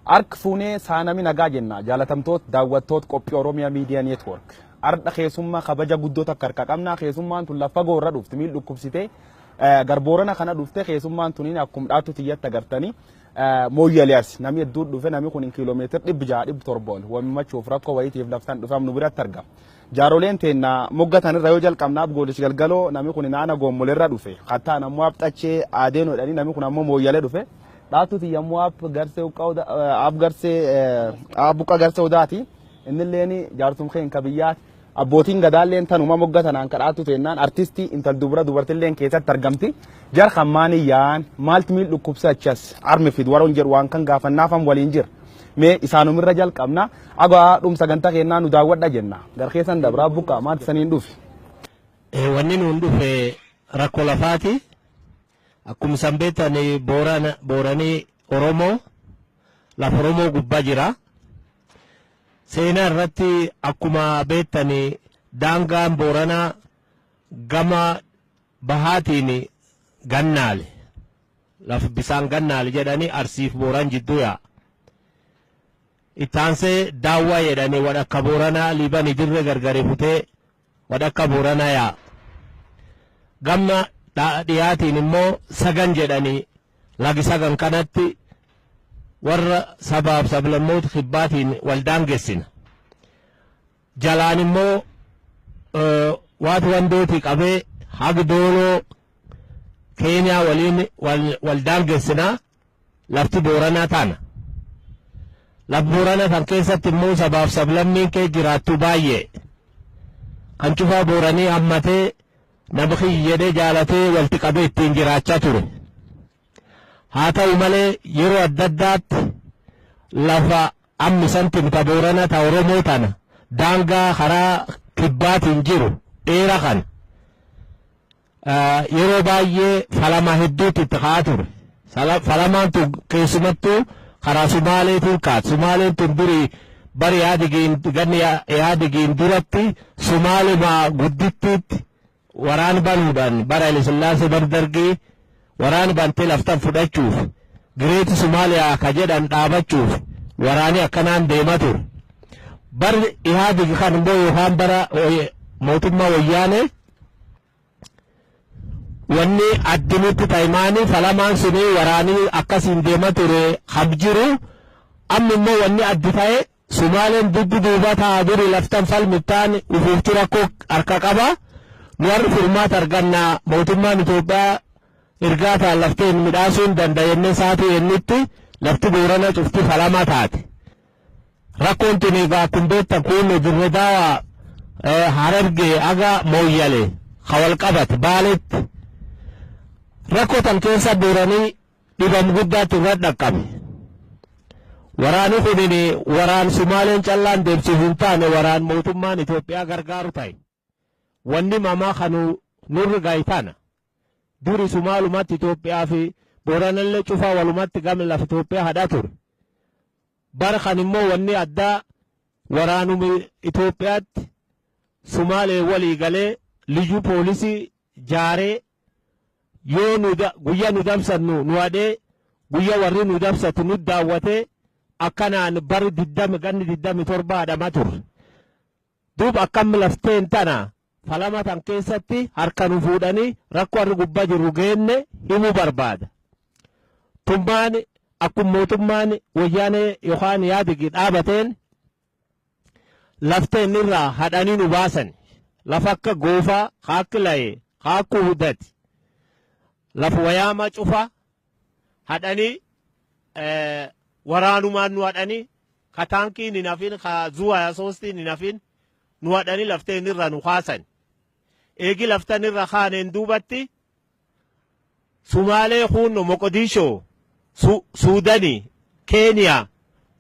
Harka fuunee saanami nagaa jenna jaalatamtoota daawwattoota qophii Oromiyaa Miidiyaa Neetwoork. Ardha keessummaa kabaja guddoo takka harka qabna. Keessummaan tun lafa fagoo irra dhufti miil dhukkubsitee garboorana kana dhufte. Keessummaan tuniin akkuma dhaattu tiyyatti agartanii Mooyyaliyaas namni hedduun dhufe. Namni kun kiiloomeetira 600 700 ol wammachuuf rakkoo wayiitiif laftaan dhufe nu biratti argama. Jaaroleen teenna moggatan irra yoo jalqabnaaf Goolis Galgaloo, namni kun naana Goommolerra dhufe. Kattaan ammoo Abxachee Aadeen hodhanii, namni kun ammoo Mooyyalee dhufe. Dhaattu tiyya ammoo ab garsee ab garsee abbuqqa garsee odaati. Innilleen jaarsum keen ka biyyaati. Abbootiin gadaalleen tanuma moggatanaan kadhaattu teennaan artistii intal dubra dubartilleen keessatti argamti. Jar kan maani yaa'an maalti miil dhukkubsa achas armi fid waroon jedhu waan kan gaafannaafam waliin jira. Mee isaanumirra jalqabna. Agaa dhum sagantaa kennaa nu daawwadha jenna. Garkeessan dabraa buqqaa maalti saniin dhufe? Wanni nuun dhufe rakkoo lafaati. Akkuma isan beektan, Booranii Oromoo lafa Oromoo gubbaa jira. Seenaa irratti akkuma beektan, daangaan Booranaa gama bahaatiin Gannaale. Lafa bisaan Gannaale jedhanii Arsiif Booran jidduu yaa'a. Ittaansee Daawwaa jedhanii wadhakka Booranaa Liibanii dirree gargari futee wadhakka Booranaa yaa'a. Gama dhiyaatiin immoo Sagan jedhanii lagi Sagan kanatti warra sabaaf sablammoota kibbaatiin wal daangessina. Jalaan immoo waatu wandootii qabee hagi Dooloo Keeniyaa waliin wal daangessina, lafti Booranaa tana. Lafa Booranaa kan keessatti immoo sabaaf sablammiin kee jiraattu baay'ee. Kan cufaa Booranii hammatee nama kiyya jedhee jaalatee walitti qabee ittiin jiraachaa ture. Haa ta'u malee, yeroo adda addaatti lafa ammi santim ta Boorana ta Oromoo tana daangaa karaa kibbaatiin jiru dheera kana yeroo baay'ee falama hedduutu itti ka'aa ture. Falamaan tun keessumattuu karaa Sumaaleetiin kaat. Sumaaleen tun durii bari Yaadigiin ganni Yaadigiin duratti Sumaaluma guddittiitti waraan banuudhaan bara Haile bar Dargii waraan bantee laftan fudhachuuf, Great Somalia ka jedhan dhaabachuuf waraani akkanaan deema ture. Barri Ihaadig kan immoo yookaan bara mootummaa Wayyaanee wanni addinitti ta'imaanii falamaan suni waraanii akkasiin deema ture ham jiru. Amma immoo wanni addi ta'e, Sumaaleen dubbi duuba ta'a duri laftan falmittaan ufuufti rakkoo harka qaba. Nu warri furmaata argannaa mootummaan Itoophiyaa ergaa ta'an laftee hin midhaasuu hin danda'enne saatii ennitti lafti Boorana cufti falama taate. Rakkoon tun egaa akkuma beektan kun Dirre Daawaa, Harargee aga Mooyyale ka wal qabate Baaletti. Rakkoo tan keessa Booranii dhibam guddaatti irra dhaqqabe. Waraanni kunin waraan Sumaaleen callaan deemsisu hin taane, waraan mootummaan Itoophiyaa gargaaru ta'e. Wanni mamaa kanu nurri gaayitana. Duri Sumaalumatti Itoophiyaa fi Booranallee cufaa walumatti gama lafa Itoophiyaa hadhaa ture. Bara kan immoo wanni addaa waraanuma Itoophiyaatti Sumaalee walii galee liyyuu poolisii jaaree yoo nu guyyaa nu dabsannu nu hadhee, guyyaa warri nu dabsatu nu daawwatee, akkanaan bari 20 ganni 27 hadhama ture. Duuba akkam lafteen tana falama tan keessatti harka nu fuudhanii rakkoo harri gubbaa jirru geenne himuu barbaada. Tummaan akkuma mootummaan Wayyaanee yookaan Yaadigi dhaabateen lafteen irraa hadhanii nu baasan. Lafa akka Goofaa, haakki Layee, haakku Hudati, lafa Wayaama cufa hadhanii, waraanumaan nu hadhanii, ka taankiin hin hafin, ka zuu 23n hin hafin nu hadhanii lafteen irraa nu kaasan. Eegi laftan irra kaaneen duubatti Sumaalee kunno Moqodishoo, Suudanii, Keeniyaa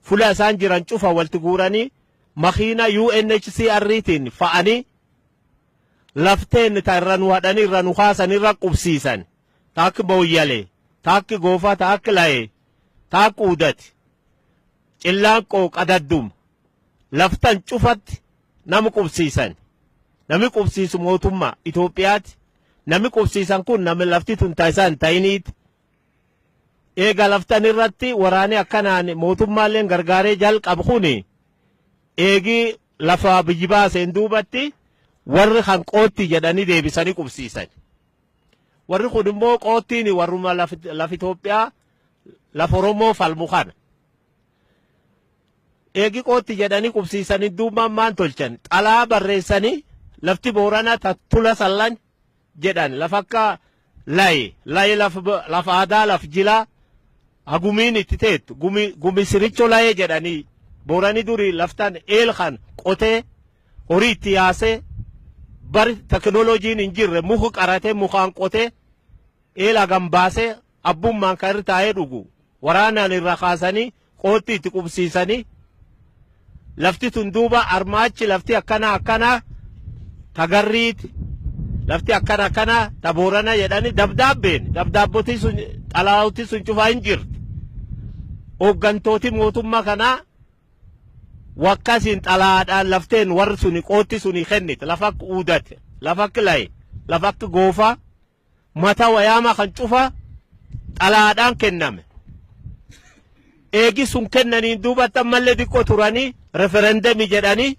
fula isaan jiran cufa walitti guuranii makiina UNHCR-tiin fa'anii lafteen ta irra nu hadhanii irra nu kaasan irra qubsiisan. Ta akka Mooyyalee, ta akka Goofaa, ta akka Layee, ta akka Uudati, Cillaanqoo, Qadaddum laftan cufatti nama qubsiisan. Namni qubsiisu mootummaa Itoophiyaati. Namni qubsiisan kun nama lafti tun taasisaa hin ta'iniiti. Eega laftan irratti waraanni akkanaan mootummaalleen gargaaree jalqabu kuni eegi lafa biyyi baaseen duubatti warri kan qootti jedhanii deebisanii qubsiisan. Warri kun immoo qoottiin warruma laf Itoophiyaa, lafa Oromoo falmu kana. Eegi qootti jedhanii qubsiisanii duubaan maan tolchan? Xalaa barreessanii lafti Booranaa tattula sallan jedhan, lafa akka layi layi, lafa aadaa, laf jilaa hagumiin itti teettu, gumi siricho layee jedhanii. Booranii durii laftan eel kan qotee horii itti yaasee, bari teknooloojiin hin jirre, muka qaratee mukaan qotee eel hagam baasee abbummaan kan irra taa'ee dhugu waraanaan irra kaasanii qootti itti qubsiisanii. Lafti tun duuba armaachi lafti akkana akkana tagarriiti, lafti akkana akkana ta Boorana jedhanii dabdaabbeen dabdaabbotii sun, xalaawutii sun cufaa hin jirti. Hooggantooti mootummaa kanaa wakkasiin xalaadhaan lafteen warri suni qootti suni kennite. Lafa akka uudate, lafa akka laye, lafa akka goofaa, mata wayaama kan cufa xalaadhaan kenname. Eegi sun kennaniin duubatti ammallee xiqqoo turanii referendemii jedhanii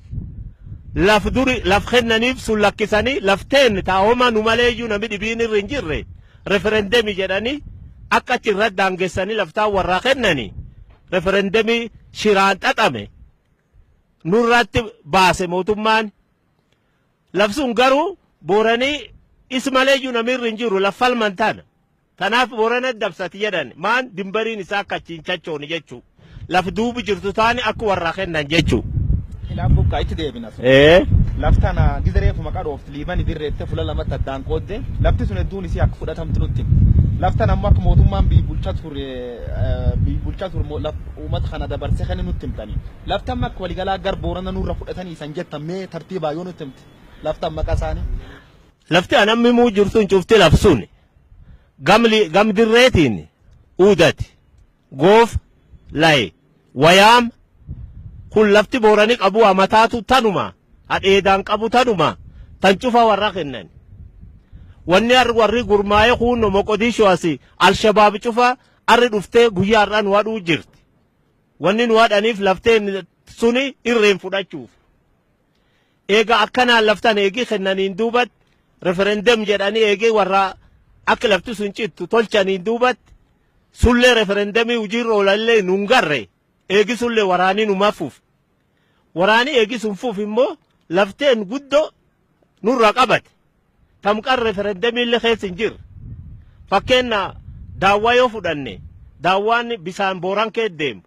laf duri laf kennaniif sun lakkisanii, lafteen taa'oma nu malee iyyuu namni dhibiin irra hin jirre referendemii jedhanii akka achi irratti daangessanii laftaan warraa kennanii referendemii shiraan xaxame nurratti baase mootummaan. Lafsun garuu Booranii is malee iyyuu namni irra hin jiru laf falman tana. Kanaaf Boorana dabsati jedhan, maan dimbariin isaa akka achiin chachooni jechuu, laf duubi jirtu taani akka warraa kennan jechuu. Ilaaf bukkaa itti deebina sun. Laftana gize reefu maqaa dhoofti Liibani dirreette fuula lamatti addaan qoodde, lafti sun hedduun isii akka fudhatamtu nutti himi. Laftan ammoo akka mootummaan biyyi bulchaa ture uummata kana dabarsee kennu nutti himtanii. Laftan akka waliigalaa gar Boorana nurra fudhatanii isan jettan, mee tartiibaa yoo nutti himte laftan maqaa isaanii. Lafti anammi muu jirtu hin cufti lafsun gamli gam dirreetiin uudati, goof, laye, wayaam kun lafti Boorani qabu amataatu tanuma hadheedaan qabu tanuma tan cufa warra kennan. Wanni arri warri gurmaa'ee kuunno Moqodishoo asi Alshabaab cufa arri dhuftee guyyaa har'aa nu hadhuu jirti. Wanni nu hadhaniif lafteen suni irreen fudhachuuf. Eega akkanaan laftan eegii kennaniin duubatti referendum jedhanii eegee warra akka lafti sun cittu tolchaniin duubatti sullee referendemii hojiirra oolallee nun garre. Eegi sullee waraanii numa fuuf. Waraanii eegi sun fuuf immoo lafteen guddoo nurra qabate. Tamqan referendemii illee keessa hin jirre. Fakkeenya daawwaa yoo fudhanne, daawwaan bisaan Booran kee deemu.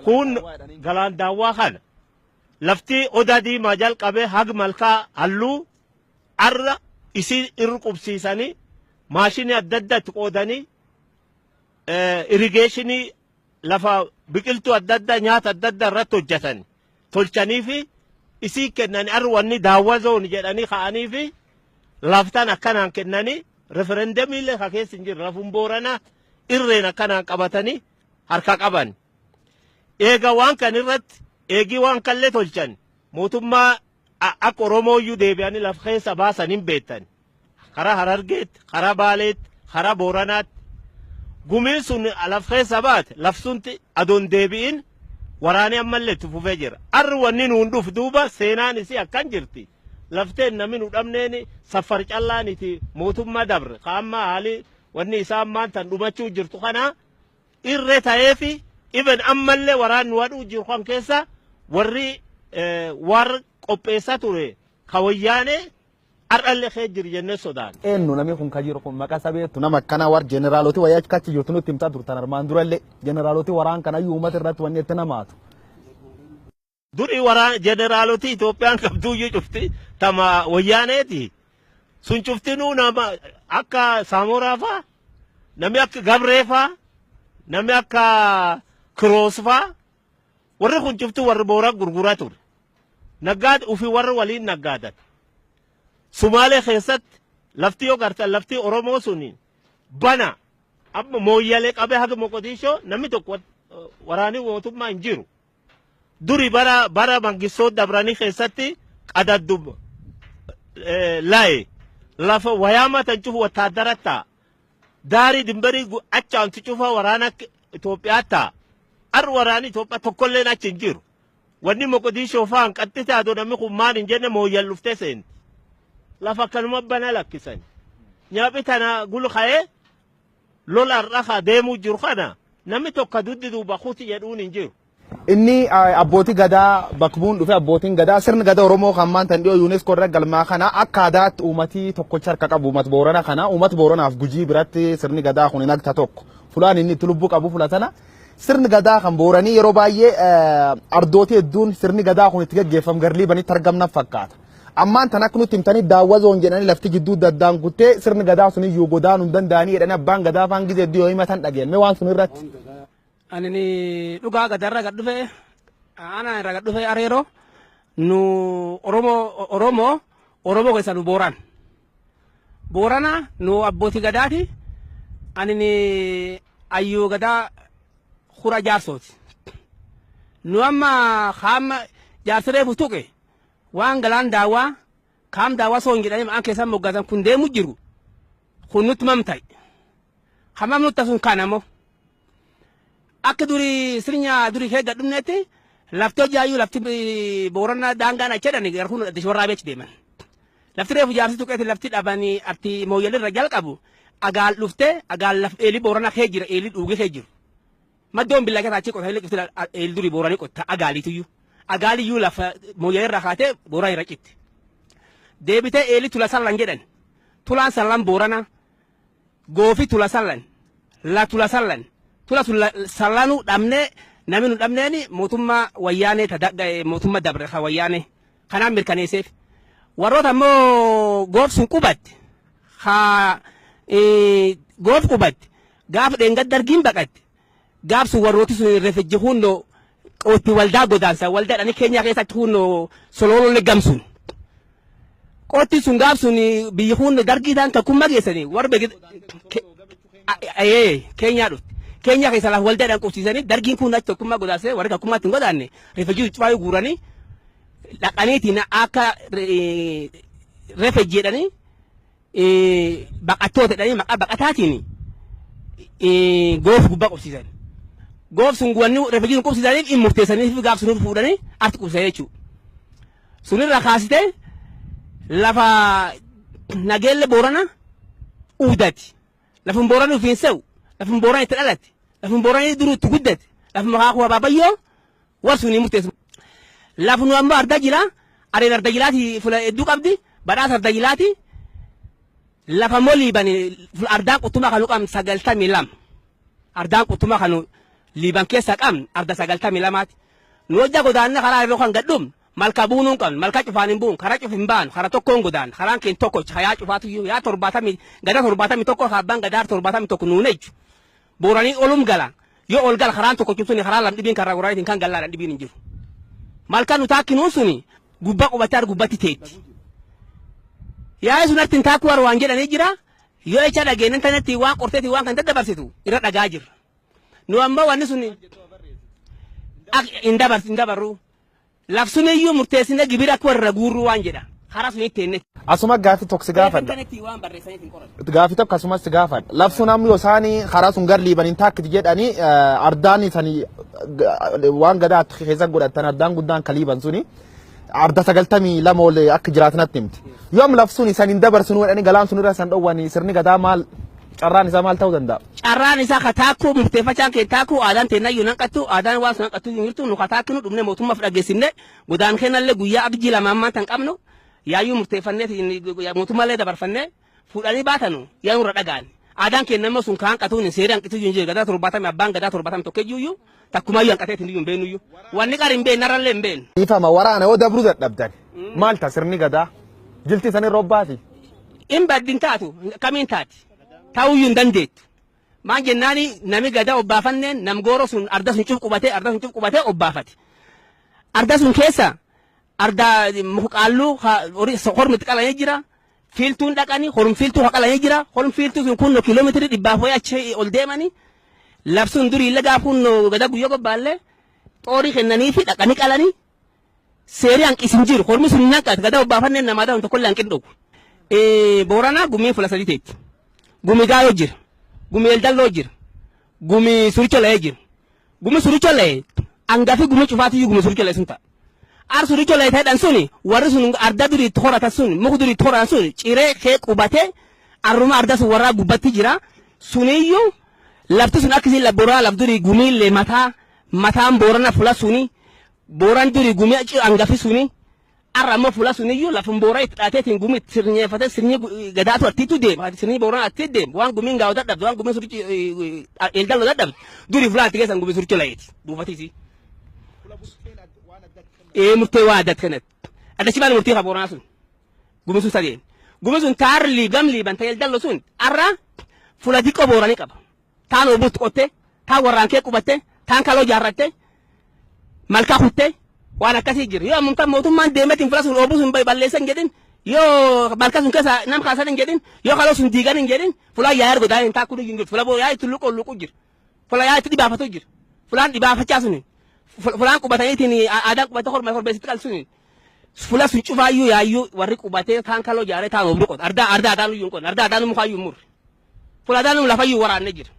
Kun galaan daawwaa kana. Lafti Odaa Diimaa jalqabee hag malkaa halluu arra isii irra qubsiisanii maashinii adda addaa itti qoodanii irrigationii, lafa biqiltuu adda addaa, nyaata adda addaa irratti hojjetan tolchanii fi isii kennanii. Arri wanni daawwa zone jedhanii ka'anii fi laftan akkanaan kennanii referendemii illee ka keessa hin jirre, lafun Booranaa irreen akkanaan qabatanii harka qaban. Eega waan kan irratti eegii waan kallee tolchan mootummaa akka Oromooyyuu deebi'anii lafa keessa baasan hin beektan. Karaa Harargeetti, karaa Baaleetti, karaa Booranaatti. Gumiin sun lafa keessa baate, lafsunti adoon deebi'in waraanni ammallee itti fufee jira. Arri wanni nuun dhufu duuba seenaan isii akkan jirti. Lafteen namni nu dhabneen safar callaaniti mootummaa dabre. Ka amma haali wanni isaan maantan dhumachuu jirtu kana irree ta'eefi even ammallee waraanni wadhuu jiru kan keessa warri warra qopheessaa ture ka Wayyaanee har'allee kee jiru jennee sodaanne. Eenyu namni kun ka jiru kun maqaa sabeettu nama akkana warra jeneraaloti wayyaa achi jirtu nutti himtaa turtan armaan durallee, jeneraaloti waraan kanayyuu uummata irratti wanni itti namaatu. Duri waraan jeneraaloti Itoophiyaan qabduuyyuu cufti tama Wayyaaneeti. Sun cuftinuu nama akka Saamoraa faa, namni akka Gabree faa, namni akka Kiroos faa, warri kun cufti warri Boora gurguraa ture. Naggaad ofii warra waliin naggaadan. Sumaalee keessatti lafti yoo gartan lafti Oromoo suni bana, amma Mooyyalee qabee haga Moqodishoo namni tokko waraanii mootummaa hin jiru. Duri bara Mangistoo dabranii keessatti qadaddum laye lafa wayaama tan cufu wattaaddara ta'a. Daarii dimbarii achaantu cufa waraana Itoophiyaa ta'a. Ar waraanni Itoophiyaa tokkolleen achi hin jiru. Wanni Moqodishoo fa'aan qaxxitaa adoo namni kun maal hin jenne mooyyan luftee seenti. Lafa akkanuma bana lakkisan. Nyaaphi tana gulqa'ee lola har'a deemuu jiru kana namni tokko duddi duuba kuti jedhuun hin jiru. Inni abbootii gadaa bakka bu'uun dhufe. Abbootiin gadaa sirni gadaa Oromoo kan maanta dhiyoo UNESCO irra galmaa kana akka aadaatti uummatii tokkocha harka qabu uummata Boorana kana. Uummata Booranaaf Gujii biratti sirni gadaa kun hin agta tokko fulaan inni itti lubbuu qabu fulatana. Sirni gadaa kan Booranii yeroo baay'ee ardootii hedduun sirni gadaa kun itti gaggeeffamu garlii banitti argamna fakkaata. Ammaan tan akka nutti himtanii daawwa zoon jedhanii lafti jidduu daddaan kuttee sirni gadaa sun iyyuu godaanuu hin danda'anii jedhanii abbaan gadaa afaan gizee hedduu yoo himatan dhageenye waan sun irratti. Ani dhugaa gadarra gad dhufe, aanaa irra gad dhufe areero nu Oromoo Oromoo Oromoo keessa nu Booran. Boorana nu abbootii gadaati. Ani ayyuu gadaa hura jaarsooti. Nu amma kaama jaarsiree futuqe waan galaan daawwaa kaam daawwaa soon jedhanii maqaan keessan moggaasan kun deemu jiru kun nutti mamta'i. Hamam nutti sun kaanamoo. Akka durii sirnya durii kee gad dhumnetti lafti hojjaayyuu lafti Boorana daangaan achi jedhani gara kun adda warraa beechi deeman. Lafti reefu jaarsi tuqeeti lafti dhabanii arti mooyyalirra jalqabu agaal dhufte agaal laf eelii Boorana kee jira eelii dhuugee kee jiru. Maddoon billaa keessaa achi qotanii liqifti eelii durii Booranii qotta agaaliituyyuu. Agaaliyyuu lafa mooyyalirra kaatee Boorana irra citti. Deebitee eelii tula sallan jedhan. Tulaan sallan Boorana goofi tula sallan la tula sallan. Tula sun sallanuu dhabnee namni nu dhabneeni mootummaa wayyaanee mootummaa dabre ka wayyaanee kanaan mirkaneesseef. Warroota ammoo goof sun qubatte ha goof qubatte gaaf dheengadda dargiin baqatte gaaf sun warrooti sun refugee hunnoo qotti waldaa godaansa waldaa dhani Keenyaa keessatti hunnoo soloolollee gamsuun. Qotti sun gaaf sun biyyi hunnoo dargii ta'an takkummaa geessanii warra Keenyaa dhufte. Keenyaa keessa lafa waldaadhaan qubsiisanii dargiin kun achi tokkummaa godaansee warri tokkummaatti hin godaanne refugee cufaayuu guuranii dhaqaniitiin akka refugee jedhanii baqattoota jedhanii maqaa baqataatiin goof gubbaa qubsiisan. Goof sun wanni refugee sun qubsiisaniif hin murteessaniif gaaf sun fuudhanii arti qubsiisan jechuudha. Sunirra kaasitee lafa nageelle Boorana uudati. Lafum Boorana ofiin se'u, lafum Boorana itti dhalate, lafum Boorana duruu itti guddate, lafum akaakuu abaabayyoo war sunii murteessu. Lafu nu ammoo arda jira, areen arda jilaati fula hedduu qabdi, badhaasa arda jilaati. Lafa immoo liibani ardaan quttumaa kanu qabnu 92. Ardaan quttumaa kanu liiban keessa qabnu arda 92ti. Nu hojja godaanna karaa yeroo kan gadhumnu malka buunuu hin qabnu, malka cufaan hin buun, karaa cuf hin baanu, karaa tokkoon godaan, karaan keenya tokko yaa cufaatu iyyuu yaa 71 gadaa 71 abbaan gadaa 71 nuun jechu. Booranii olum gala yoo ol gala karaan tokko cufsuni karaa lam dhibiin karaa guraatiin kan gallaadhaan dhibiin hin jiru. Malka nu taakkinuun suni gubbaa qubattee har gubbatti teetti. Yaa'ii sun artiin taakkuu har waan jedhanii jira yoo jecha dhageenyan tanatti waan qorteetii waan kan daddabarsitu irra dhagaa jirra. Nu ammoo wanni sun hin dabarsu hin dabarru. Lafsun iyyuu murteessine gibira akka warra guurru waan jedha. Karaa sun itti enne. Asuma gaaffii tokko si gaafadha. Intarneetii waan barreessaniif hin qoran. Gaaffii tokko asumas si gaafadha. Lafsun amma yoo isaanii karaa sun gar liiban hin taakkiti jedhanii ardaan isanii waan gadaa keessa godhatan ardaan guddaan ka liiban suni arda 92 ol akka jiraatanatti himti. Yoo amma lafsun isaan hin dabarsinu jedhanii galaan sun irra isaan dhowwanii sirni gadaa maal carraan isaa maal ta'uu danda'a? Carraan isaa kataakkuu murteeffachaan kee taakkuu aadaan teennayyuu nan qattu aadaan waan sun qattu hin jirtu nu kataakkinu dhumne mootummaaf dhageessifne godaan kennallee guyyaa abjii lama ammaan tan qabnu yaayyuu murteeffannee mootummaallee dabarfannee fuudhanii baatanu yaa nurra dhagaan. Aadaan kennammoo sun kaan qatuun hin seeraan qitu hin jiru gadaa 70 abbaan gadaa 71 iyyuu takkumaayyuu hanqatee hin iyyuu hin beenuyyuu. Wanni qari hin beekne narrallee hin beeknu. Ifama waraana yoo dabruu dadhabdan maal ta'a sirni gadaa? Jilti isaanii robbaati. In baddin taatu kamiin taati? Ta'uyyuu hin dandeettu. Maan jennaani nami gadaa obbaafanneen nam gooroo sun arda sun cuf qubatee arda sun cuf qubatee obbaafate. Arda sun keessa arda mukaalluu hormi itti qalanii jira. Fiiltuun dhaqanii horum fiiltuu haqalanii jira. Horum fiiltuu sun kunno kiiloomeetirii 100 wayii achi ol deemanii. Labsuun durii illee gaaf kunno gada guyyoo gobbaallee xoorii kennanii fi dhaqanii qalanii. Seerii hanqisin jiru. Hormi sun hin hanqatu. Gadaa obbaafanneen namaa ta'uun tokkollee hanqin dhugu. Booranaa gumiin fula sadii teetti. Gumi gaayoo jira. Gumi Eldalloo jira. Gumi Suricholee jira. Gumi Suricholee hangafi gumi cufaatiyyuu gumi Suricholee sun ta'a. Ar Suricholee ta'edhaan suni warri sun arda durii itti horatan sun muka durii itti horatan sun ciree kee qubatee arruma arda sun warraa gubbatti jira. Suniyyuu lafti sun akkasiin la Booranaa laf durii gumiillee mataa mataan Boorana fula suni Booran durii gumii hangafi suni arra ammoo fula suniyyuu lafum Booraa itti dhaateetiin gumii itti sirnyeeffatee sirnyi gadaatu attiitu deema sirnyi Booranaa attii deema waan gumiin gaa'u dadhabde waan gumiin surichi Eldalloo dadhabde durii fulaa itti geessan gumii Suricho Layeeti buufatiisi. Ee, murtee waa addatti kennatti. Addachi baala murtii ka Booranaa sun gumii sun sadeen. Gumii sun taar liibam liiban ta'e Eldalloo sun arra fula diqqoo Booranii qaba. Taan obuutti qottee taan warraan kee qubatte taan kaloo jaarratte malkaa kuttee waan akkasii jira. Yoo ammamtaan mootummaan deemeetiin fula sun oobuu sun balleessan hin jedhin, yoo malkaa sun keessa nam kaasan hin jedhin, yoo kaloo sun diigan hin jedhin, fulaa yaa'ee godaa hin taakkuu hin jiru. Fula yaa'ee itti luquu luquu jira. Fula yaa'ee itti dhibaafatu jira. Fulaan dhibaafachaa suni. Fulaan qubataniitiin aadaan qubatee horma horbeessitti qal suni. Fula sun cufaayyuu yaayyuu warri qubatee kaan kaloo jaaree taan oobduu qota. Ardaa ardaa adaan iyyuu hin qonne. Ardaa adaan mukaayyuu hin murre. Fula adaan lafayyuu waraanne jira.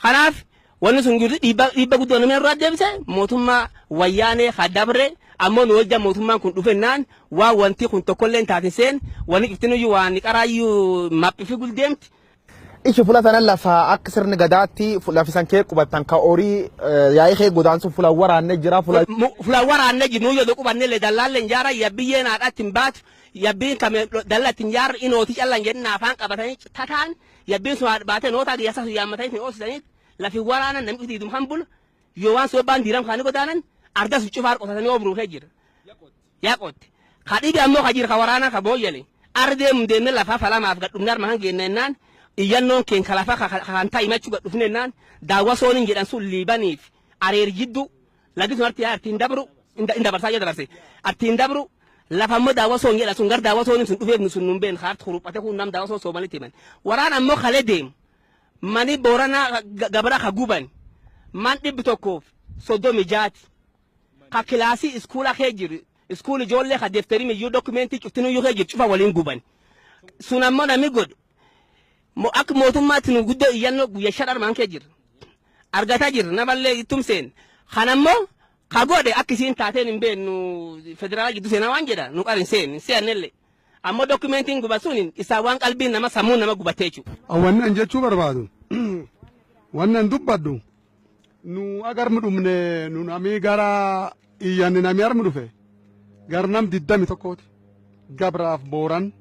Kanaaf wanni sun jirtu dhiibba dhiibba guddoo namni irraa deebise mootummaa Wayyaanee ka dabre. Ammoo nu hojja mootummaan kun dhufennaan waan wanti kun tokkollee hin taatin seen wanni cuftinuyyuu waan qaraayyuu maphifi guldeemti. Ishi fula tana lafa akka sirni gadaatti lafi san kee qubattan ka horii yaa'ii kee godaansu fula waraanne jira fula. Fula waraanne jiru nuyyoo qubanne illee dallaalle hin jaara yabbiyyeen haadhaatti hin baatu yabbiin kame dalla ittiin jaarri inooti callan jedhin afaan qabatanii tataan yabbiin sun haadha baatee noota giyyaasa sun yaammatanii hin oosisanii lafi waraanan namni diidum kan bulu yoo waan sobbaan diiram kaanii godaanan arda sun cufaar qotatanii obruu kee jira. Yaa qotte. Ka dhibi ammoo ka jira ka waraanaa ka booyyale. Ardeem deemne lafa falamaaf gad dhufne arma kan geenne jennaan iyyannoon keen ka lafa kan ta'i machuu gad dhufne jennaan daawwa sooniin jedhan sun Liibaniif Areer jiddu lagi sun arti artiin dabru in dabarsaa jee dabarse artiin dabru lafa ammoo daawwa soon jedhan sun gar daawwa sooniin sun dhufeef nu sun nun been kaart huruphate kun nam daawwa soon Soomalitti himan. Waraan ammoo kalee deemu mani Booranaa gabra ka guban man 136ti. Ka kilaasii iskuula kee jiru iskuul ijoollee ka defterii miyyuu dokumentii cuftinuyyuu kee jiru cufa waliin guban. Sun ammoo namni godhu akka mootummaatti nu guddoo iyyannoo guyya 5 armaan kee jira. Argataa jirra namallee ittum seen. Kan ammoo ka godhe akka isiin taateen hin beeknu federaala gidduu seenaa waan jedha nu qar hin seen hin seennellee. Ammoo dokumentiin guban sun isaa waan qalbiin nama sammuun nama gubattee jechuudha. Wanni an jechuu barbaadu, wanni an dubbadhu, nu agarmu dhumne nu namii gara iyyanni namii armu dhufe gar nam 21ti. Gabraaf Booran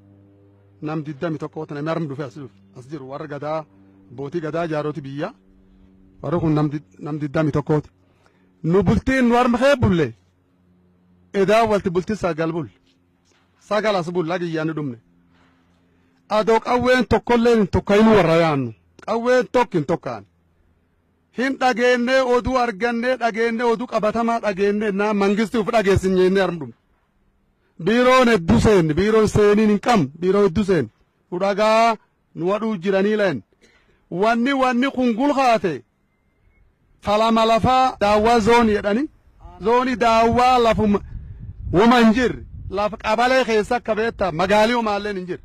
nam 21ti namii armu dhufe as jiru warra gadaa abbootii gadaa jaaroti biyya warri kun nam 21ti. Nu bultiin nu arma kee bulle edaa walti bulti 9 bulle 9 as bulle agi iyyanni dhumne. Adoo qawween tokkollee hin tokkayinu warra yaannu qawween tokko hin tokkaan. Hin dhageenne oduu arganne dhageenne oduu qabatamaa dhageenne naa mangisti uf dhageessin jennee armu dhumne. Biiroon hedduu seenni biiroon seeniin hin qabnu biiroo hedduu seenni nu dhagaa nu wadhuu jiranii leen. Wanni kun gulkaate falama lafaa daawwaa zoonii jedhani zoonii daawwaa lafuma wama hin jirre lafa qabalee keessa akka beektaa magaalii homaalleen hin jirre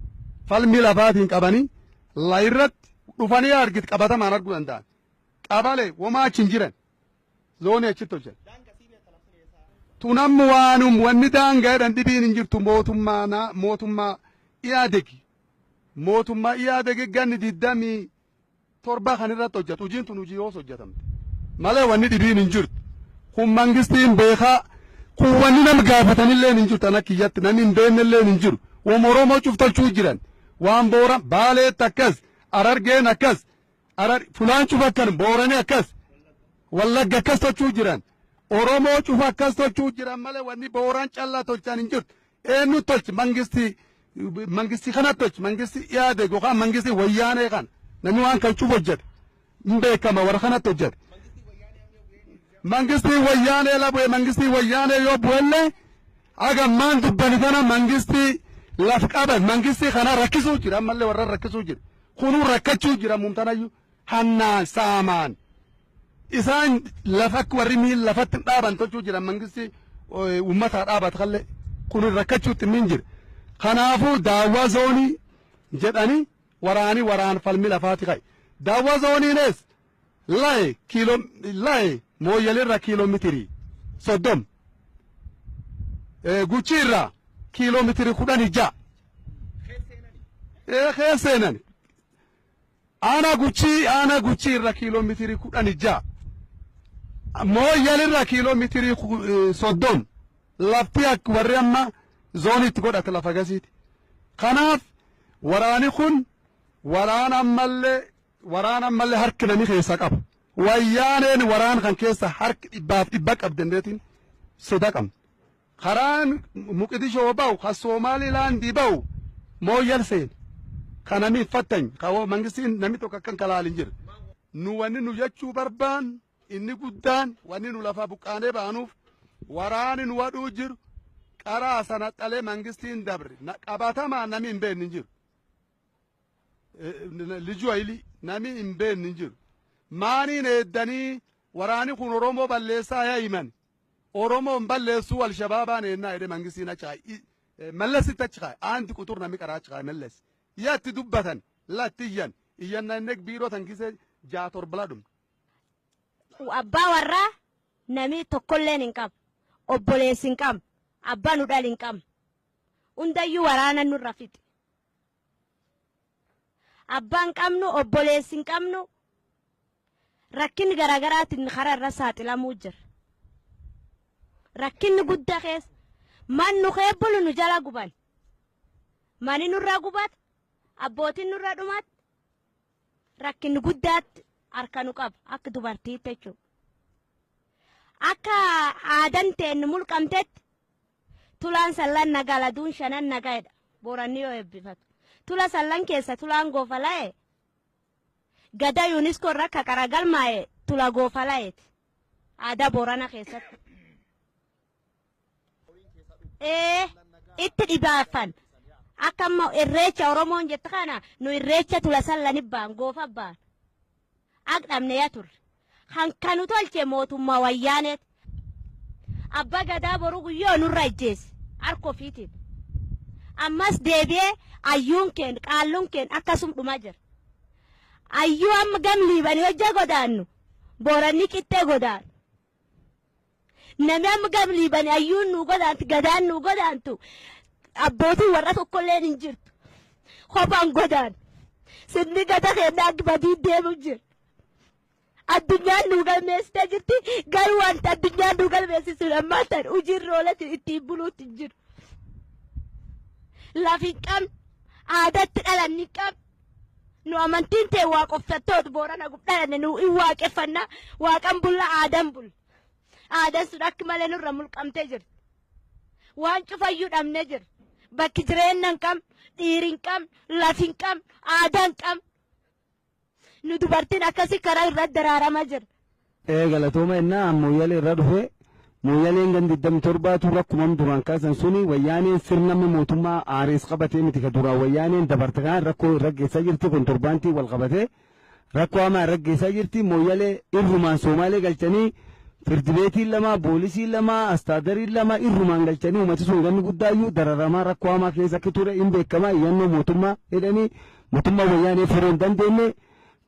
falmi lafaatiin qabanii la irratti dhufanii argit qabatamaan arguu danda'an. Qabalee wama achi hin jiran zoonii achitti hojjetan. Tunammu waanum wanni daangaa jedhan dhibiin hin jirtu mootummaa mootummaa Iyaadegi mootummaa Iyaadegi ganni 27 kan irratti hojjetu hojiin tun hojii yoos hojjetamte malee wanni dhibiin hin jirtu. Kun mangistiin beekaa kun wanni nam gaafatanillee hin jirtu ana kiyyatti namni hin beeknellee hin jiru. Wama Oromoo cuftolchuu jiran waan Boora Baaleetti akkas Arargeen akkas Arar fulaan cufa akkan Booranii akkas Wallagga akkas tolchuu jiran. Oromoo cufa akkas tolchuu jiran malee wanni Booraan callaa tolchan hin jirtu. Eenyu tolchi mangistii kana tolchi mangistii Iyaadeg yookaan mangistii Wayyaanee kana namni waan kan cufa hojjete hin beekama warra kanatti hojjete. Mangistii Wayyaanee la bu'e mangistii Wayyaanee yoo bu'ellee haga maan dubbani kana mangistii laf qaban mangistii kana rakkisuu jira ammallee warra rakkisuu jira. Kunuu rakkachuu jira mumtanayyuu hannaan saamaan. Isaan lafa akka warri miil lafatti dhaaban tolchuu jira mangistii uummataa dhaabatu kallee kun rakkachuutti min jira. Kanaafuu daawwaa zoonii jedhanii waraanii waraan falmi lafaati ka'e. Daawwa zooniines laye kiiloo laye Mooyyaleerraa kiiloo meetirii 30, Guchiirraa kiiloo meetirii 16. Keesseenan aanaa Guchii, aanaa Guchii irra kiiloo meetirii 16, Mooyyalirra kiiloo meetirii 30 lafti akka warri amma zooniitti godhate lafa gasiiti. Kanaaf waraani kun waraana ammallee harki namni keessa qaba. Wayyaaneen waraan kan keessa harki dhibbaaf dhibba qabdandeetiin soda qabna. Karaan Muqidishoo bahu, kan Somaalilaandii bahu Mooyyal seena. Kan namni fattan kan mangistiin namni tokko akkan kalaalin jira. Nu wanni nu jechuu barbaan inni guddaan, wanni nu lafa buqqaanee baanuuf, waraani nu wadhuu jiru qaraa sana xalee mangistiin dabre qabatamaa namni hin beekne hin jiru. Lijuu hayilii namni hin beekne hin jiru. Maaniin eeddanii waraani kun Oromoo balleessaa yaa himan. Oromoon balleessuu Alshabaabaan eennaa jedhee mangistiin achi kaaye. Mallasitti achi kaaye. Aanti quxur namni qaraa achi kaaye Mallas. Yaatti dubbatan latti iyyan. Iyyanna inni biiroo tan kisee 6 7 dhumne. Abbaa warraa namni tokkolleen hin qabu. Obboleessi hin qabu. Abbaa nu dhal hin qabu. Hundayyuu waraana nurra fixe. Abbaan qabnu, obboleessi hin qabnu, rakkinni garaagaraatiin karaa irra saaxilamuu jira. Rakkinni guddaa keessa man nu bulu nu jala guban. Mani nurra gubata, abbootiin nurra dhumat, rakkinni guddaatti harka nu qaba akka dubartiitti jechuudha. Akka aadaan teennu mulqamtetti tulaan sallan nagaa laduun shanan nagaadha. Booranni yoo eebbifatu. Tula sallan keessa tulaan goofala'e gada UNESCO irra akka qara galmaa'e tula goofala'eeti. Aadaa Boorana keessatti. Ee, itti dhibaafan. Akka amma irreecha Oromoon jette kana nu irreecha tula sallani ba'an goofa ba'an. Ak dhabne yaa turre. Kan kanu tolche mootummaa Wayyaaneeti. Abbaa gadaa boruu guyyoo nurra ijjeesse harka ofiitiin. Ammas deebi'ee ayyuun keen qaalluun keen akkasum dhumaa jira. Ayyuu amma gam Liibanii hojja godaannu Booranni qixxee godaanu. Namni amma gam Liibanii ayyuun nuu godaantu, gadaan nuu godaantu, abbootiin warra tokkolleen hin jirtu. Kophaan godaanu. Sirni gada keenyaa akka badii deemu jira. Addunyaan nuu galmeessitee jirti, garuu wanta addunyaan nuu galmeessisu ammaa tan hojiirra oolatti ittiin buluutti hin jiru. Lafi hin qabnu, aadaatti dhalanni hin qabnu. Nu amantiin ta'e waaqoffattoota Boorana dhalanne, nu hin waaqeffannaa, waaqan bulla, aadaan bulla. Aadaan sun akka malee nurra mulqamtee jirti. Waan cufayyuu dhabnee jirra. Bakki jireenya hin qabnu, dhiiri hin qabnu, lafi hin qabnu, aadaa hin qabnu. Nu dubartiin akkasii karaa irratti daraaramaa jira. Ee, galatooma. Innaa Mooyyalee irra dhufe. Mooyyaleen gandi 27tu rakkumam duraan kaasan suni Wayyaaneen sirna mootummaa aarees qabatee miti ka duraan Wayyaaneen dabarte kaan rakkoo irra geessaa jirti. Kun torbaantii wal qabatee rakkoo hamaa irra geessaa jirti. Mooyyalee irrumaan Soomaalee galchanii, firdibeetiin lama, poolisiin lama, astaadariin lama irrumaan galchanii, uummati sun ganni guddaayyuu dararamaa rakkoo hamaa keessa akka ture hin beekama. Iyyannoo mootummaa jedhanii mootummaa Wayyaanee furuu hin dandeenye.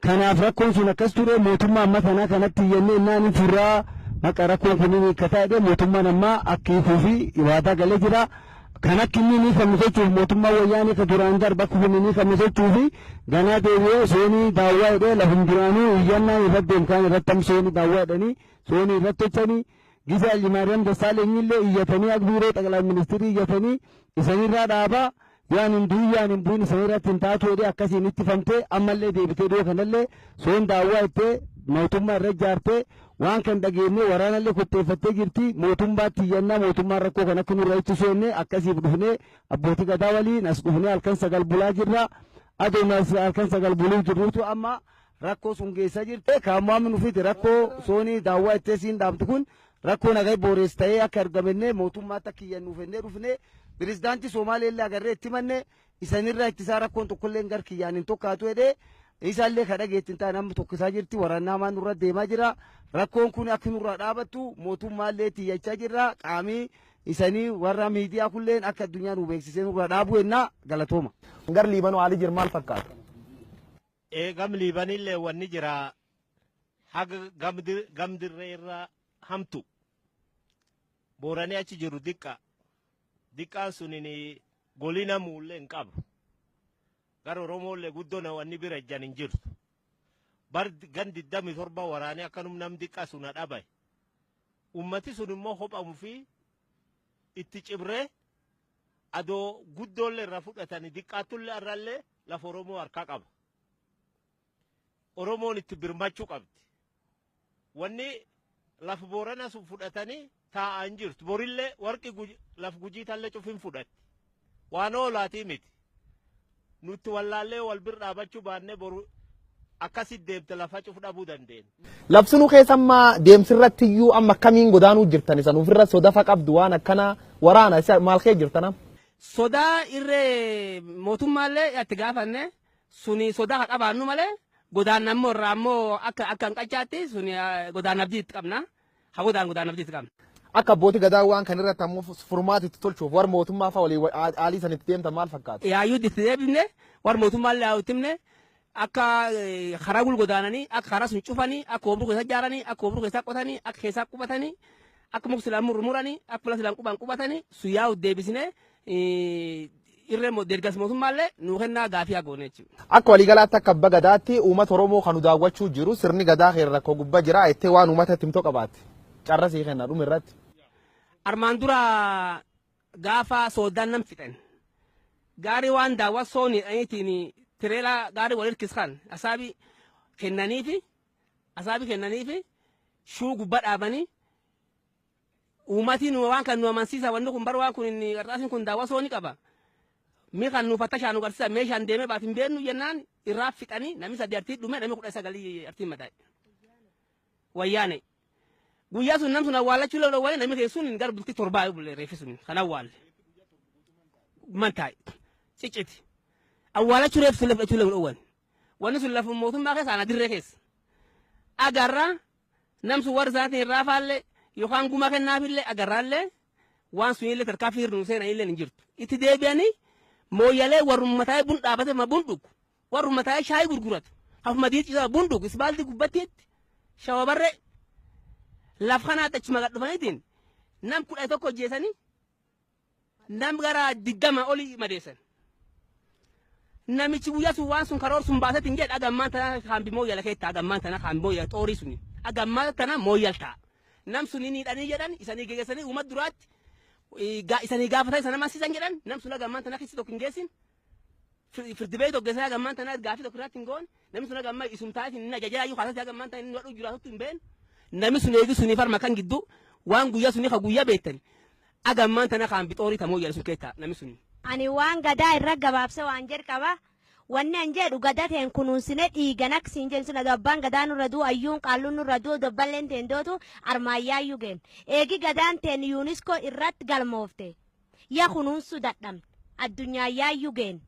Kanaaf rakkoon sun akkas ture. Mootummaa amma tanaa kanatti iyyannee innaan hin furraa, maqa rakkoon kun ni hiikkataa jedhee mootummaan ammaa akka hiikuu fi waadaa galee jira. Kan akka inni ni hiikamu sochuuf mootummaa Wayyaanee ka duraan darbe akka kun ni hiikamu sochuu fi ganaa deebi'ee soonii daawwaa jedhee lafum duraanuu iyyannaa irratti deemkaan irratti am soonii daawwaa jedhanii soonii irratti hojjetanii gisa Hayilemaariyaam Dassaaleny illee iyyatanii akka biiroo xaqilaa ministirii iyyatanii isanirraa dhaabaa yaan hin du'in yaan hin bu'in isanirratti hin taatu jedhee akkasiin ittifamtee ammallee deebitee dhiyoo kanallee soon daawwaa jettee mootummaa irra ijaartee waan kan dhageenye waraanallee kotteeffattee jirti. Mootummaatti iyyannaa mootummaan rakkoo kan akka nurra ittisu jennee akkasiif dhufnee abbootii gadaa waliin as dhufnee halkan 9 bulaa jirra. Aduun halkan 9 buluu jirruutu amma rakkoo sun geessaa jirti. Kaammoo nufiiti rakkoo soonii daawwaa ittee siin dhaabdu kun rakkoo nagaa boorees ta'ee akka argamenne mootummaatti akka iyyannuuf jennee dhufnee pirezidaantii Somaalee illee agarree itti manne isanirraa ittisaa rakkoon tokkollee gar kiyyaan hin tokkaatu jedhee isaallee ka dhageetti hin taane amma tokkisaa jirti. Waraannaa hamaan nurra deemaa jira. Rakkoon kun akka nurraa dhaabattu mootummaallee itti iyyachaa jirra. Qaamii isanii warra miidiyaa kulleen akka addunyaa nu beeksisee nurraa dhaabu jennaa. Galatooma. Gar Liibanoo haalli jiru maal fakkaata? Ee, gam Liibanillee wanni jira haga gamdirree irra hamtu. Booranii achi jiru diqqa. Diqqaan sunin golina muullee hin qabu. Gara Oromoollee guddoo wanni bira ejjan hin jirtu. Bar gan 27 waraanee akkanum nam diqqa suna dhabe. Ummati sun immoo hophamu fi itti cibree adoo guddoollee irra fudhatanii diqqaattullee irrallee lafa Oromoo harkaa qaba. Oromoon itti birmachuu qabdi. Wanni lafa Boorana sun fudhatanii taa'aa hin jirtu. Borillee warqi laf Gujii tallee cufin fudhatti. Waan oolaatii miti. Nutti wallaallee wal bir dhaabachuu baannee boru akkasit deemte lafa cuf dhabuu dandeenya. Labsinuu keessa amma deemsirratti iyyuu amma akkamiin godaanuu jirtan isan ofirra sodafa qabdu waan akkana waraana isa maal kee jirtana? Sodaa irree mootummaallee itti gaafanne suni sodaa haa qabaannu malee godaanna immoo irraa immoo akka hin qachaatti suni godaanna abdii itti qabna. Haa godaan abdii itti qabna. Akka abbootii gadaa waan kan irratti ammoo furmaata itti tolchuuf warra mootummaa fa'a walii haalii san itti deemtan maal fakkaata? Yaayyuu itti deebifne, warra mootummaallee haa itti himne, akka karaa gulgodaananii, akka karaa sun cufanii, akka obruu keessa ijaaranii, akka obruu keessa qotanii, akka keessaa qubatanii, akka muka silaan murmuranii, akka fuula silaan quban qubatanii sun yaa'u deebisnee irree deeggarsa mootummaallee nuu kennaa gaafii haa goone jechuudha. Akka waliigalaatti akka abbaa gadaatti uummata Oromoo kan nu daawwachuu jiru sirni gadaa keessa rakkoo gubbaa jira jettee waan uummata itti himtoo qabaatte. Carra sii kenna dhuma irratti. Armaan dura gaafa soodaan nam fixan gaarii waan daawwa soon jedhaniitiin tireelaa gaarii wal hirkiskan asaabii kennaniifi shuu gubbaa dhaabanii uummatiin waan kan nu amansiisa, wanni kun bar waan kun inni qarxaasiin kun daawwa sooni qaba. Mi kan nu fattashaa nu garsiisa, meeshaan deemee baat hin beeknu jennaan irraa fixanii namni sadi artii dhume, namni 19 artiin madaa'e. Wayyaane. Guyyaa sun nam sun awwaallachuu lama dhowwanii namni keessuun gara bultii 7 bulle reeffi sun kan awwaalle. Man taa'e. Cicciti. Awwaalachuu reeffi sun fudhachuu lama dhowwan. Wanni sun lafa mootummaa keessa ana dirree keessa. Agarra nam sun warra isaatiin irraa faallee yookaan guma kennaafillee agarraallee waan sun illee tarkaanfii hir'uu seenaa illee hin jirtu. Itti deebi'anii Mooyyalee warrummaa taa'ee bun dhaabatee ma bun dhugu, warrummaa taa'ee shaayii gurguratu, hafuma diichisaa bun dhugu isbaaltii gubbattiitti shawabarree laf kanaatti achuma gad dhufaniitiin nam 11 hojjeesanii nam gara 20 olii madeessan. Namichi guyyaa sun waan sun karoor sun baasetti hin jedhe agammaan tana kaambi Mooyyala keetta, agammaan tana kaambi Mooyyala xoorii suni agammaan tana Mooyyal ta'a. Nam sun ni hidhanii jedhan isanii geggeessanii uummata duraatti isanii gaafatan isa nama siisan jedhan, nam sun agammaan tana keessi tokko hin geessin. Firdi beeyi tokko geessanii agammaan tana gaafii tokko irratti hin goon, namni sun agammaa isum taa'eetiin inni ajajaa iyyuu kaasatti agammaan tana inni wadhuu jiraatutti hin beeknu. Namni sun eegi sunii farma kan gidduu waan guyyaa sunii ka guyyaa beektan agammaan tana kaambi xoorii ta Mooyyala sun keetta namni sun. Ani waan gadaa irra gabaabse waan jedhu qaba. Wanni an jedhu gadaa teen kunuunsine dhiigan aksiin jennu sun abbaan gadaa nurra duu, ayyuun qaalluun nurra duu, dabballeen teen dootu armaayyaayyuu geen. Eegi gadaan teen UNESCO irratti galmoofte. Ya kunuunsuu dadhabne addunyaa yaayyuu geen.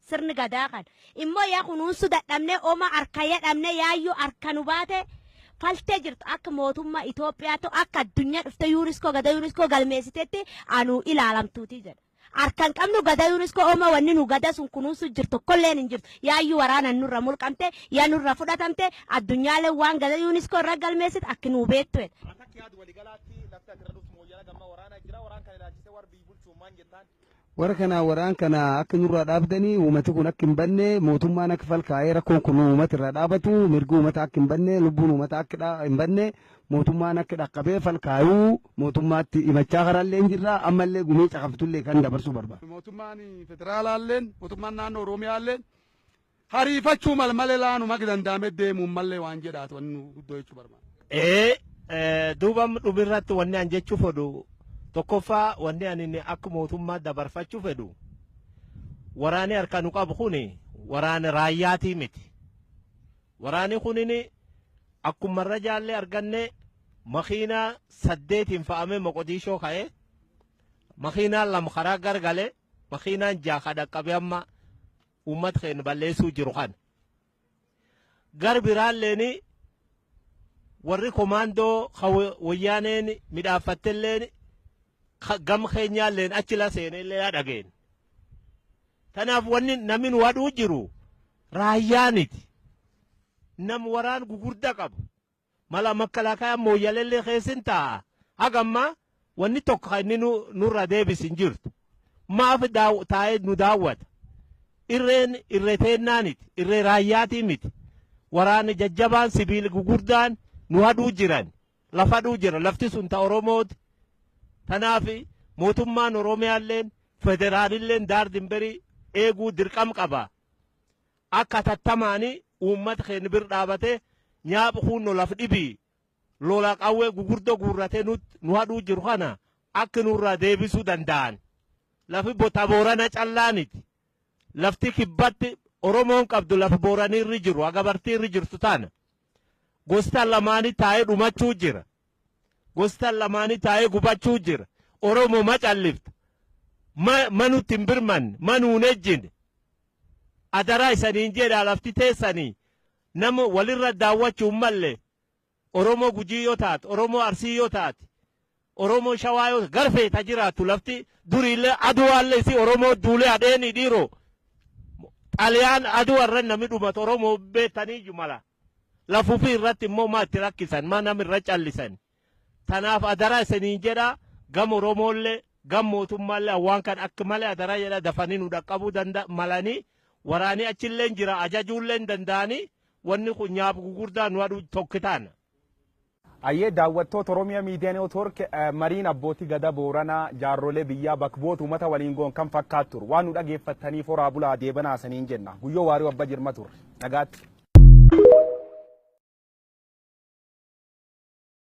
Sirni gadaa kan immoo yaa kunuunsuu dadhabne oma harka yadhamne yaayyuu harka nu baate faltee jirtu akka mootummaa Itoophiyaatu akka addunyaa dhufte UNESCO gadaa UNESCO galmeessitetti anuu ilaalamtuuti jedha. Harkan qabnu gadaa UNESCO oma wanni nu gadaa sun kunuunsu jirtu tokkolleen hin jirtu. Yaayyuu waraanaan nurra mulqamte, yaa nurra fudhatamte, addunyaalee waan gadaa UNESCO irra galmeessite akka nuu beektu. Akka yaadu waliigalaatti lafti ati irra dhuftu Mooyyala gammaa waraana jira, waraan kana ilaalchisee warra biyyi bulchuun maal jettaan? Warra kana waraan kana akka nurraa dhaabdanii uummati kun akka hin banne, mootummaan akka falkaa'ee rakkoon kun uummata irraa dhaabatu, mirgi uummata akka hin banne, lubbuun uummata akka hin banne mootummaan akka dhaqqabee falkaayuu mootummaatti himachaa karaallee hin jirra, ammallee gumii caqaftullee kan dabarsuu barbaada. Mootummaan federaalaalleen mootummaan naannoo Oromiyaalleen hariifachuu mal malee laanuma danda'ame deemuun mallee waan jedhaatu wanni guddoo jechuu barbaada. Ee, duuba dhumirratti wanni an jechuu fedhu, tokkoffaa wanni ani akka mootummaa dabarfachuu fedhu, waraanni harka nu qabu kuni waraana raayyaatii miti. Waraanni kunin akkuma irra jaallee arganne makiinaa saddeetiin fa'amee Moqodiishoo ka'ee, makiinaan lama karaa gargalee, makiinaan jaha dhaqqabe amma uummata keenya balleessuu jiru kana. Gar biraalleeni warri komaandoo wayyaaneen midhaaffattelleen gam keenyaalleen achi la seenellee yaa dhageen. Tanaaf wanni namni nu wadhuu jiru Raayyaaniti. Nam waraan gugurda qabu. Mala makkalaakayaa Mooyyalellee keessin taa'a. Haga ammaa wanni tokko kan inni nurra deebisu hin jirtu. Maaf taa'ee nu daawwata? Irreen irree teennaaniti. Irree raayyaatii miti. Waraanni jajjabaan sibiila gugurdaan nu hadhuu jiran. Lafa hadhuu jira. Lafti sun ta Oromooti. Tanaaf mootummaan Oromiyaalleen federaalilleen daar dimberii eeguu dirqam qaba. Akka tattamaanii uummata keenya bir dhaabatee nyaapha kunno laf dhibii lola qawwee gugurdoo guurratee nu hadhuu jiru kana akka nurraa deebisuu danda'an. Lafi ta Boorana callaaniti. Lafti kibbatti Oromoon qabdu lafa Booranii irri jiru agabartii irri jirtu tana. Gosta lamaanii taa'ee dhumachuu jira. Gosta lamaanii taa'ee gubachuu jira. Oromoo ma callifta. Manutti hin birmanne, manuun ejjine. Adaraa isaniin jedhaa lafti teessanii nama walirra daawwachuu malle Oromoo Gujii yoo taate, Oromoo Arsii yoo taate, Oromoo Shawaa yoo garfee ta jiraattu lafti duriillee aduwaallee si Oromoo duulee hadheeni dhiiroo. Xaliyaan aduwa irra namni dhumatu Oromoo beektanii mala. Lafuufii irratti immoo maa itti rakkisan, maa nama irra callisan. Tanaaf adaraa isaniin jedhaa gam Oromoollee gam mootummaallee waan kan akka malee adaraa jedha dafanii nu dhaqqabuu danda'a malanii waraanii achillee jira ajajuullee danda'anii wanni kun nyaap gugurdaa nu aduu tokkitaan. Ayyee daawwattoota Oromiyaa Miidiyaa Neetwoork, mariin abbootii gadaa Booranaa jaarrolee biyyaa bakka bu'oota uummata waliin goon kan fakkaatu ture. Waan nu dhageeffattaniif horaa bulaa deebanaa saniin jenna. Guyyoo Waariyoo Abbaa Jirma turre. Nagaatti.